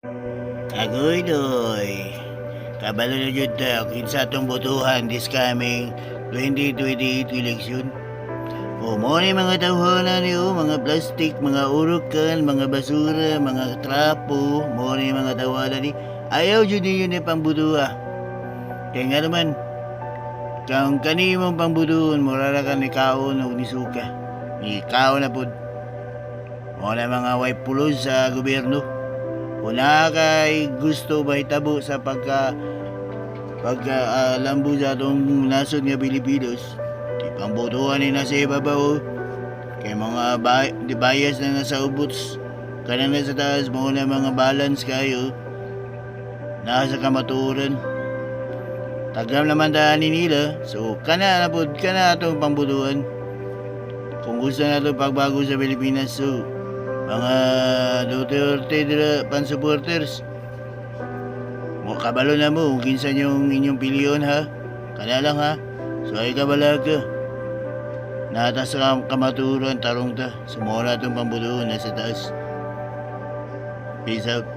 Agoy doy. Kabalo na jud ta kinsa atong botohan this coming 2028 election. O mo ni mga tawhana niyo, mga plastic, mga urukan, mga basura, mga trapo, mo ni mga tawhana ni. Ayaw jud ninyo ni pangbutuha. Kaya nga naman, kung kanimong pangbutuhon, murara ka ni kaon o ni suka. Ni kaon na pud. Mo na mga way pulos sa gobyerno. Kung naa kay gusto ba itabo sa pagka pagka lambo sa atong nasod nga Pilipinas, di pambotohan ni nasa ibabaw. Kay mga di bias na nasa ubots, kanang nasa taas mo na mga balance kayo, nasa kamatuoran. Tagam naman daan nila, so kana na pud, kana atong pambotohan. Kung gusto na itong pagbago sa Pilipinas, so mga Duterte dira pan supporters, mo kabalo na mo kung kinsa yung inyong piliyon, ha. Kana lang, ha. So ay kabala ka. Nata sa kamaturan tarong ta. Sumora itong pambutuhan nasa taas. Peace out.